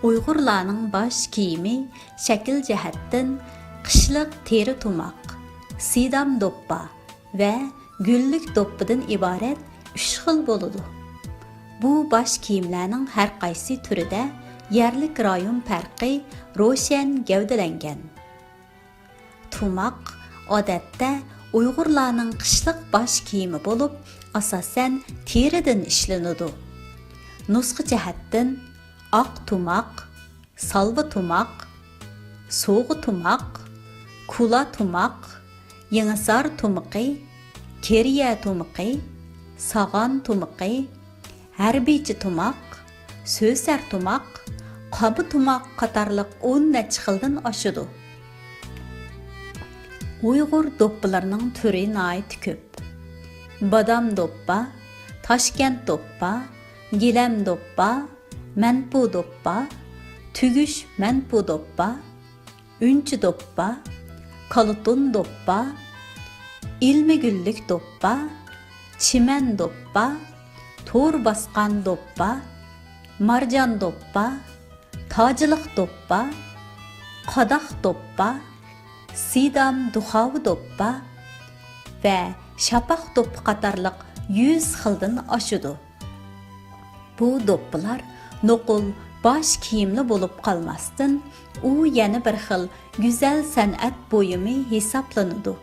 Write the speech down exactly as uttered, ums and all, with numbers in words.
ئۇيغۇرلارنىڭ باش كىيىمى شەكىل جەھەتتىن قىشلىق تېرە تۇماق، سىدام دوپپا ۋە گۈللۈك دوپپىدىن ئىبارەت ئۈچ خىل بولىدۇ. بۇ باش كىيىملەرنىڭ ھەر قايسى تۈرىدە يەرلىك رايون پەرقى روشەن گەۋدىلەنگەن. تۇماق، ئادەتتە، ئۇيغۇرلارنىڭ قىشلىق باش كىيىمى بولۇپ، ئاساسەن، تېرىدىن ئىشلىنىدۇ. نۇسخا جەھەتتىن، ئاق تۇماق، سالۋا تۇماق، سوغا تۇماق، كۇلا تۇماق، يېڭىسار تۇمىقى، كېرىيە تۇمىقى، ساغان تۇمىقى، ھەربىيچە تۇماق، سۆسەر تۇماق، قاما تۇماق قاتارلىق ئون نەچچە خىلدىن ئاشىدۇ. ئۇيغۇر دوپپىلىرىنىڭ تۈرى ناھايىتى كۆپ. بادام دوپپا، تاشكەنت دوپپا، گىلەم دوپپا، مەنپۇ دوپپا، تۈگۈش مەنپۇ دوپپا، ئۈنچە دوپپا، كالتۇن دوپپا، ئىلمىگۈللۈك دوپپا، چىمەن دوپپا، تور باسقان دوپپا، مارجان دوپپا، تاجلىق دوپپا، قاداق دوپپا، سىدام دۇخاۋا دوپپا ۋە شاپاق دوپپا قاتارلىق يۈز خىلدىن ئاشىدۇ. بۇ دوپپىلار نوقۇل باش كىيىملا بولۇپ قالماستىن، ئۇ يەنە بىر خىل گۈزەل سەنئەت بۇيۇمى ھېسابلىنىدۇ.